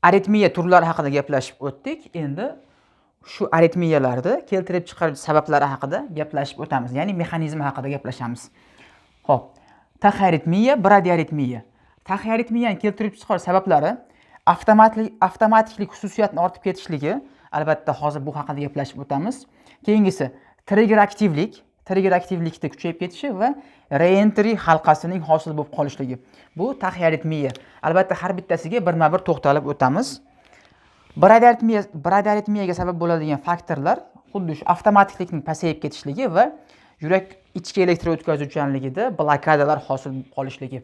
Aritmiya turlari haqida gaplashib o'tdik. Endi shu aritmiyalarni keltirib chiqaruvchi sabablari haqida gaplashib o'tamiz, ya'ni mexanizmi haqida gaplashamiz. Xo'p, taxiaritmiya, bradiaritmiya. Taxiaritmiyani keltirib chiqarish sabablari avtomatiklik xususiyatini ortib ketishligi, albatta hozir bu haqida gaplashib o'tamiz. Keyingisi trigger aktivlik, trigger aktivlikda kuchayib ketishi va reentry halqasining hosil bo'lib qolishligi. Bu taxiaritmiya. Albatta har bittasiga birma-bir to'xtalib o'tamiz. Bradiaritmiyaga sabab bo'ladigan faktorlar xuddi shu avtomatiklikning pasayib ketishligi va yurak ichki elektr o'tkazuvchanligida blokadalar hosil bo'lib qolishligi.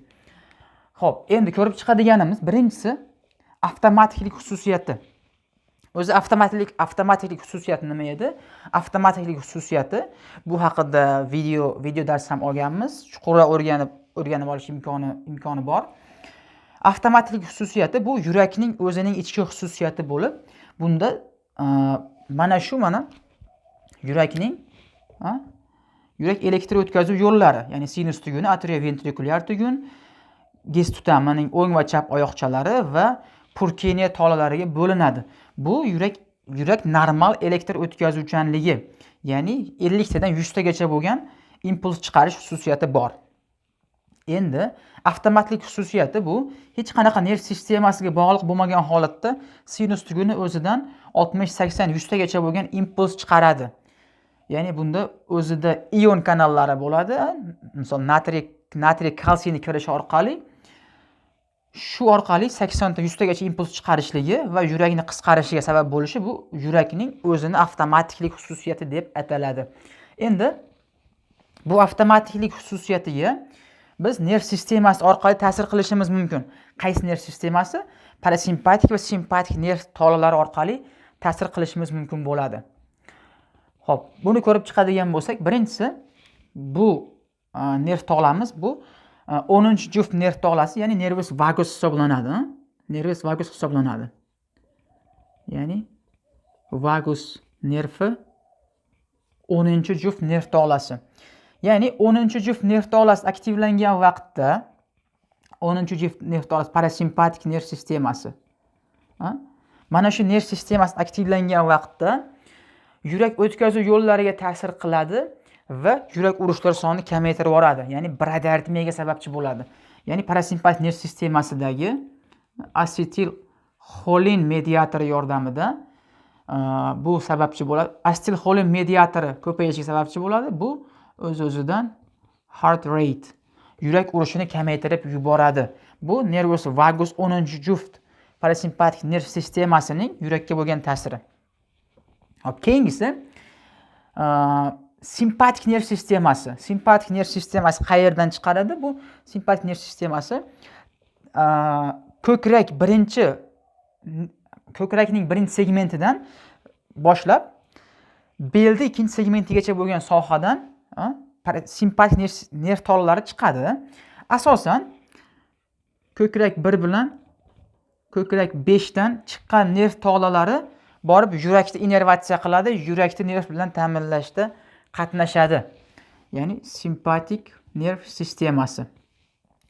Xo'p, endi ko'rib chiqadiganimiz birinchisi avtomatiklik xususiyati. O'zi avtomatiklik xususiyati nima edi? Avtomatiklik xususiyati, bu haqida video dars ham olganmiz. Chuqurroq o'rganib olish imkoni bor. Avtomatiklik xususiyati bu yurakning o'zining ichki xususiyati bo'lib, bunda mana shu mana yurakning, yurak elektr o'tkazuv yo'llari, ya'ni sinus tuguni, atrioventrikulyar tugun, Giz tutamining o'ng va chap oyoqchalari va Purkinye tolalariga bo'linadi. Bu yurak normal elektr o'tkazuvchanligi, ya'ni 50 tadan 100 tagacha bo'lgan impuls chiqarish xususiyati bor. Endi avtomatlik xususiyati bu hech qanaqa nerv sistemasiga bog'liq bo'lmagan holatda sinus tuguni o'zidan 60, 80, 100 tagacha bo'lgan impuls chiqaradi. Ya'ni bunda o'zida ion kanallari bo'ladi. Misol natriy kalsiyni kirishi orqali, shu orqali 80 ta 100 tagacha impuls chiqarishligi va yurakni qisqarishiga sabab bo'lishi bu yurakning o'zini avtomatiklik xususiyati deb ataladi. Endi bu avtomatiklik xususiyatiga biz nerv sistemasi orqali ta'sir qilishimiz mumkin. Qaysi nerv sistemasi? Parasimpatik va simpatik nerv tolalari orqali ta'sir qilishimiz mumkin bo'ladi. Xo'p, buni ko'rib chiqadigan bo'lsak, birinchisi bu nerv tolamiz, bu 10-juft nerv tolasi, ya'ni nervus vagus hisoblanadi. Nervus vagus hisoblanadi. Ya'ni vagus nervi 10-juft nerv tolasi. Ya'ni 10-juft nerv tolasi aktivlangan vaqtda 10-juft nerv tolasi parasimpatik nerv sistemasi. Mana shu nerv sistemasi aktivlangan vaqtda yurak o'tkazuv yo'llariga ta'sir qiladi va yurak urishlar sonini kamaytirib yuboradi. Ya'ni bradiaritmiyaga sababchi bo'ladi. Ya'ni parasimpatik nerv sistemasidagi asetilxolin mediatori yordamida bu sababchi bo'ladi. Asetilxolin mediatori ko'payishiga sababchi bo'ladi. Bu o'z-o'zidan heart rate, yurak urishini kamaytirib yuboradi. Bu nervus vagus 10-juft parasimpatik nerv sistemasining yurakka bo'lgan ta'siri. Hop, keyingisi simpatik nerv sistemasi. Simpatik nerv sistemasi qayerdan chiqaradi? Bu simpatik nerv sistemasi ko'krak birinchi ko'krakning birinchi segmentidan boshlab belni ikkinchi segmentigacha bo'lgan sohadan simpatik nerv tolalari chiqadi. Asosan ko'krak 1 bilan ko'krak 5 dan chiqqan nerv tolalari borib yurakni innervatsiya qiladi, yurakni nerv bilan ta'minlashda qatnashadi. Ya'ni simpatik nerv sistemasi.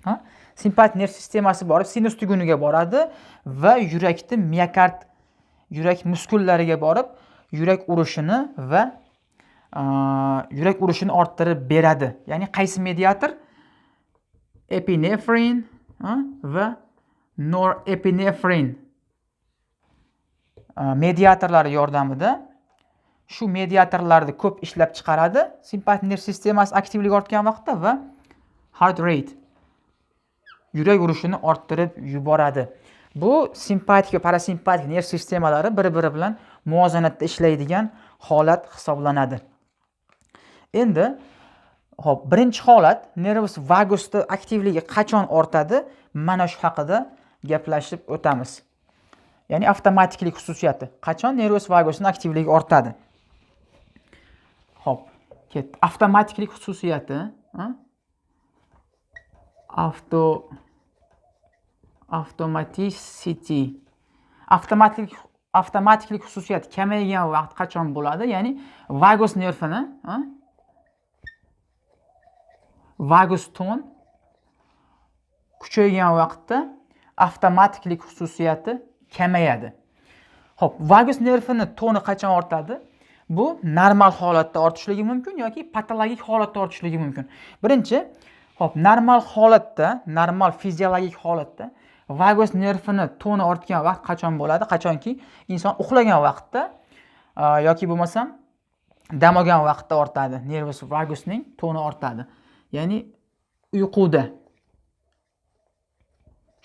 Ha? Simpatik nerv sistemasi borib sinus tuguniga boradi va yurakni miokard, yurak muskullariga borib yurak urishini va yurak urishini orttirib beradi. Ya'ni qaysi mediator? Epinefrin va norepinefrin mediatorlari yordamida shu mediatorlarni ko'p ishlab chiqaradi simpatik nerv sistemasi aktivligi ortgan vaqtda va heart rate, yurak urishini orttirib yuboradi. Bu simpatik va parasimpatik nerv sistemalari bir-biri bilan muvozanatda ishlaydigan holat hisoblanadi. Endi hop, birinchi holat nervus vagusni aktivligi qachon ortadi? Mana shu haqida gaplashib o'tamiz. Ya'ni avtomatiklik xususiyati. Qachon nervus vagusning aktivligi ortadi? Hop, ketdi. Avtomatiklik xususiyati, ha? Automaticity. Avtomatiklik xususiyati kamaygan vaqt qachon bo'ladi? Ya'ni vagus nervini, ha? Vagus ton kuchaygan vaqtda avtomatiklik xususiyati kamayadi. Xo'p, vagus nervini toni qachon ortadi? Bu normal holatda ortishligi mumkin yoki patologik holatda ortishligi mumkin. Birinchi, xo'p, normal holatda, normal fiziologik holatda vagus nervini toni ortgan vaqt qachon bo'ladi? Qachonki inson uxlagan vaqtda yoki bo'lmasam dam olgan vaqtda ortadi. Nervus vagusning toni ortadi. Ya'ni uyquda.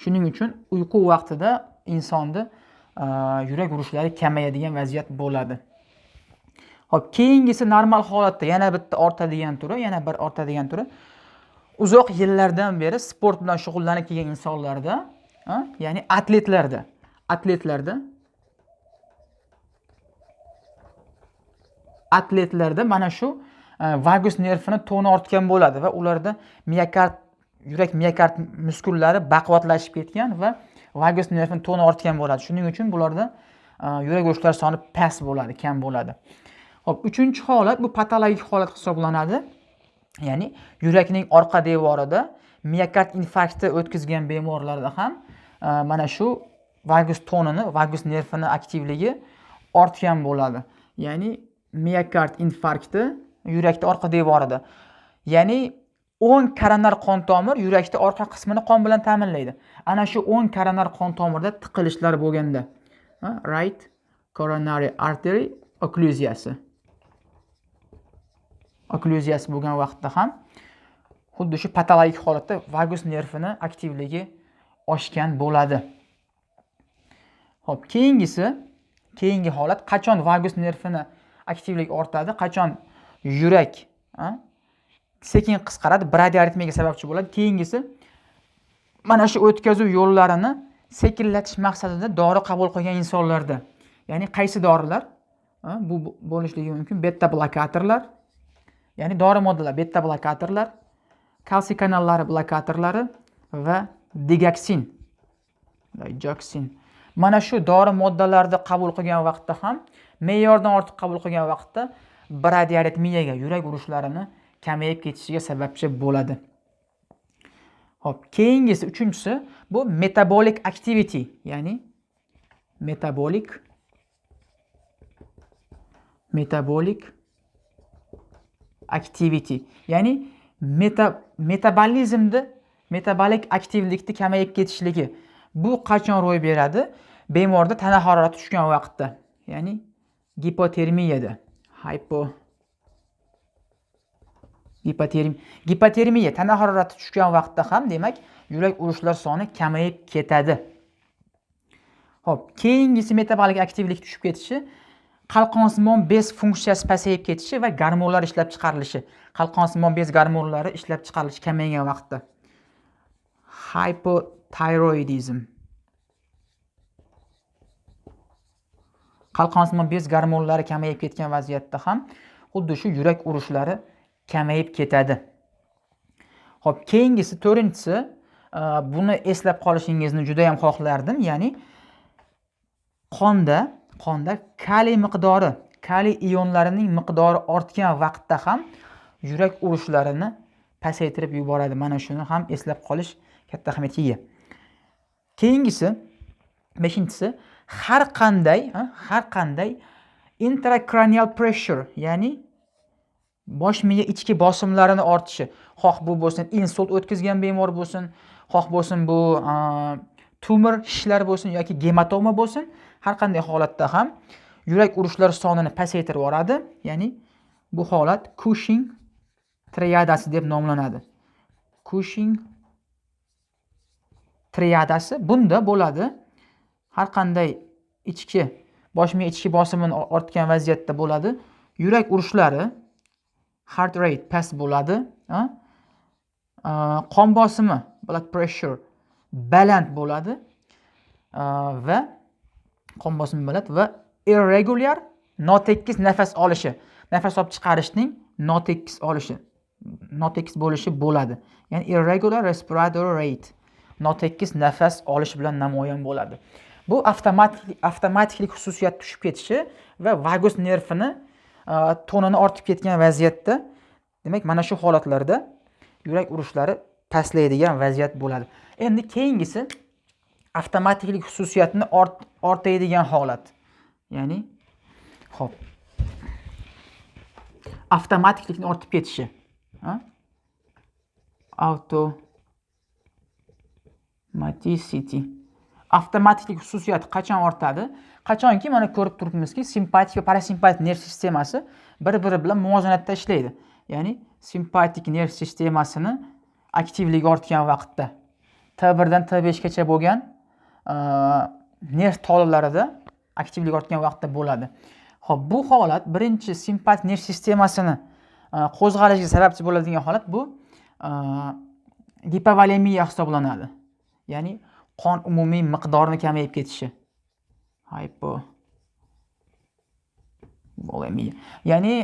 Shuning uchun uyqu vaqtida insonni yurak urishlari kamayadigan vaziyat bo'ladi. Xo'p, keyingisi normal holatda yana bitta ortadigan turi, yana bir ortadigan turi. Uzoq yillardan beri sport bilan shug'ullanib kelgan insonlarda, ya'ni atletlarda mana shu vagus nervini toni ortgan bo'ladi va ularda miokard, yurak miokard muskullari baquvvatlashib ketgan va vagus nervini toni ortgan bo'ladi. Shuning uchun bularda yurak urishlari soni past bo'ladi, kam bo'ladi. Xo'p, uchinchi holat bu patologik holat hisoblanadi. Ya'ni yurakning orqa devorida miokard infarkti o'tkazgan bemorlarda ham mana shu vagus tonini, vagus nervini aktivligi ortgan bo'ladi. Ya'ni miokard infarkti yurakda orqa devorida. Ya'ni 10 koronar qon tomir yurakda orqa qismini qon bilan ta'minlaydi. Ana shu 10 koronar qon tomirda tiqilishlar bo'lganda, right coronary artery okklyuziyasi. Okklyuziyasi bo'lgan vaqtda ham xuddi shu patologik holatda vagus nervini aktivligi oshgan bo'ladi. Xo'p, keyingi holat qachon vagus nervini aktivligi ortadi, qachon yurak, sekin qisqaradi, bradiaritmiyaga sababchi bo'ladi. Keyingisi mana shu o'tkazuv yo'llarini sekinlatish maqsadida dori qabul qilgan insonlarda. Ya'ni qaysi dorilar? Bu bo'lishligi mumkin beta blokatorlar, ya'ni dori moddalar, beta blokatorlar, kalsiy kanallari blokatorlari va digoksin. Digoksin. Mana shu dori moddalarni qabul qilgan vaqtda ham, me'yordan ortiq qabul qilgan vaqtda bradiaritmiyaga, yurak urishlarini kamayib ketishiga sababchi bo'ladi. Xo'p, keyingisi, uchinchisi bu metabolic activity, ya'ni metabolic activity, ya'ni metabolizmni, metabolik aktivlikni kamayib ketishligi. Bu qachon ro'y beradi? Bemorda tana harorati tushgan vaqtda, ya'ni gipotermiyada, gipotermiya, tana harorati tushgan vaqtda ham, demak, yurak urishlar soni kamayib ketadi. Xo'p, keyingisi metabolik aktivlik tushib ketishi, qalqonsimon bez funksiyasi pasayib ketishi va gormonlar ishlab chiqarilishi. Qalqonsimon bez gormonlari ishlab chiqarilishi kamaygan vaqtda. Hypothyroidism. Qalqonsimon bez gormonlari kamayib ketgan vaziyatda ham xuddi shu yurak urishlari kamayib ketadi. Xo'p, keyingisi to'rtinchisi, buni eslab qolishingizni juda ham xohlardim, ya'ni qonda kaliy miqdori, kaliy ionlarining miqdori ortgan vaqtda ham yurak urishlarini pasaytirib yuboradi. Mana shuni ham eslab qolish katta ahamiyatga ega. Keyingisi, beshinchisi, har qanday intracranial pressure, ya'ni bosh miya ichki bosimlarini ortishi, xoh bu bo'lsin insult o'tkazgan bemor bo'lsin, xoh bo'lsin bu tumor shishlar bo'lsin yoki gematoma bo'lsin, har qanday holatda ham yurak urishlar sonini pasaytirib yuboradi. Ya'ni bu holat Cushing triadasi deb nomlanadi. Cushing triadasi bunda bo'ladi. Har qanday ichki bosh miya ichki bosimini ortgan vaziyatda bo'ladi. Yurak urishlari, heart rate past bo'ladi, ha? Qon bosimi, blood pressure baland bo'ladi, va qon bosimi baland va irregular, notekis nafas olishi, nafas olib chiqarishning notekis olishi, notekis bo'lishi bo'ladi. Ya'ni irregular respiratory rate, notekis nafas olish bilan namoyon bo'ladi. Bu avtomatiklik xususiyat tushib ketishi va vagus nervini tonini ortib ketgan vaziyatda, demak, mana shu holatlarda yurak urishlari pastlaydigan vaziyat bo'ladi. Endi keyingisi Avtomatiklik xususiyatini ortaydigan holat. Ya'ni xo'p, avtomatiklikni ortib ketishi. Automaticity. Avtomatiklik xususiyati qachon ortadi? Qachonki mana ko'rib turibmizki, simpatik va parasimpatik nerv sistemasi bir-biri bilan muvozanatda ishlaydi. Ya'ni simpatik nerv sistemasini aktivligi ortgan vaqtda T1 dan T5 gacha bo'lgan nerv tolalarida aktivlik ortgan vaqtda bo'ladi. Xo'p, bu holat birinchi simpatik nerv sistemasini qo'zg'alishiga sababchi bo'ladigan holat bu gipovolemiya hisoblanadi. Ya'ni qon umumiy miqdorini kamayib ketishi. Hypovolemiya. Ya'ni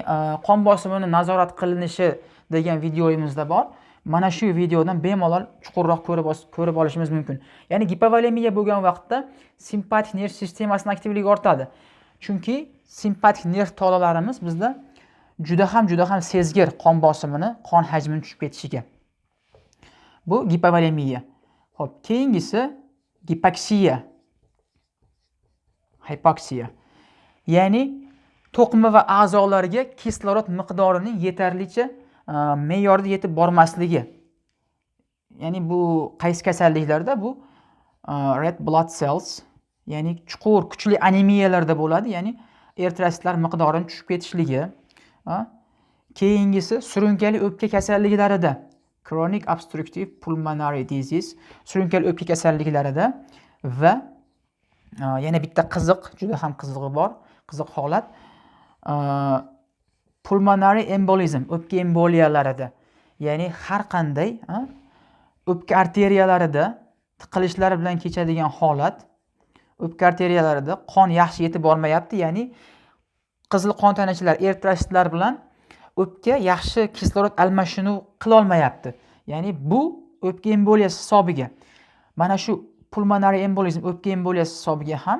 qon bosimini nazorat qilinishi degan videoyimizda bor. Mana shu videodan bemalol chuqurroq ko'rib olishimiz mumkin. Ya'ni gipovolemiya bo'lgan vaqtda simpatik nerv sistemasining aktivligi ortadi. Chunki simpatik nerv tolalarimiz bizda juda ham sezgir qon bosimini, qon hajmini tushib ketishiga. Bu gipovolemiya. Xo'p, keyingisi gipoksiya. Hipoksiya. Ya'ni to'qima va a'zolarga kislorod miqdorining yetarlicha me'yorda yetib bormasligi. Ya'ni bu qaysi kasalliklarda? Bu red blood cells, ya'ni chuqur kuchli anemiyalarda bo'ladi, ya'ni eritrositlar miqdorining tushib ketishligi. Keyingisi surunkali o'pka kasalliklarida, chronic obstructive pulmonary disease, surunkali o'pka kasalliklarida va yana bitta qiziq, juda ham qizig'i bor, qiziq holat, pulmonary embolizm, o'pka emboliyalarida, ya'ni har qanday o'pka arteriyalarida tiqilishlar bilan kechadigan holat, o'pka arteriyalarida qon yaxshi yetib bormayapti, ya'ni qizil qon tanachalar, eritrositlar bilan o'pka yaxshi kislorod almashinuv qila olmayapti. Ya'ni bu o'pka emboliyasi hisobiga, mana shu pulmonary embolizm, o'pka emboliyasi hisobiga ham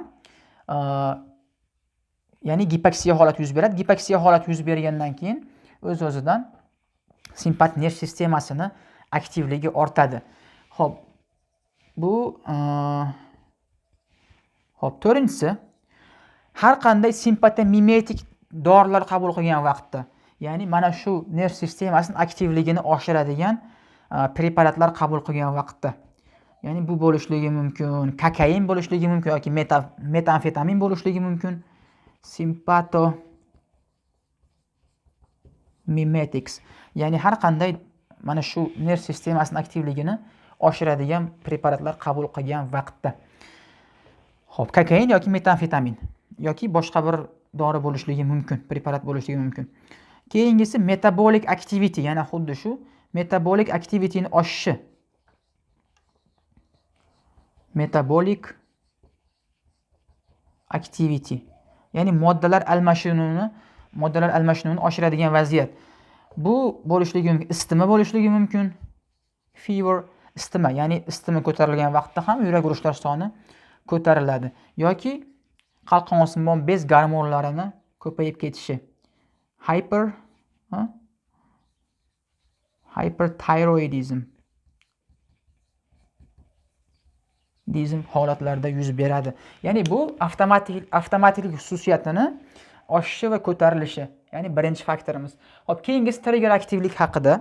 ya'ni gipoksiya holati yuz beradi. Gipoksiya holati yuz bergandan keyin o'z-o'zidan simpatik nerv sistemasini aktivligi ortadi. Xo'p, bu xo'p, to'rtinchisi har qanday simpatomimetik dorilar qabul qilgan vaqtda, ya'ni mana shu nerv sistemasini aktivligini oshiradigan preparatlar qabul qilgan vaqtda, ya'ni bu bo'lishligi mumkin, kokain bo'lishligi mumkin yoki metamfetamin bo'lishligi mumkin. Sympatomimetics, ya'ni har qanday mana shu nerv sistemasini aktivligini oshiradigan preparatlar qabul qilgan vaqtda. Xo'p, kokain yoki metamfetamin yoki boshqa bir dori bo'lishligi mumkin, preparat bo'lishligi mumkin. Keyingisi metabolic activity, yana xuddi shu metabolic activityni oshishi. Metabolic activity, ya'ni moddalar almashinuvini oshiradigan vaziyat. Bu bo'lishligi mumkin, isitma bo'lishligi mumkin. Fever, isitma, ya'ni isitma ko'tarilgan vaqtda ham yurak urishlar soni ko'tariladi yoki qalqonsimon bez gormonlarini ko'payib ketishi. Hyper, ha? Hyperthyroidism dizm holatlarida yuz beradi. Ya'ni bu avtomatiklik xususiyatini oshishi va ko'tarilishi, ya'ni birinchi faktorimiz. Xo'p, keyingisi trigger aktivlik haqida.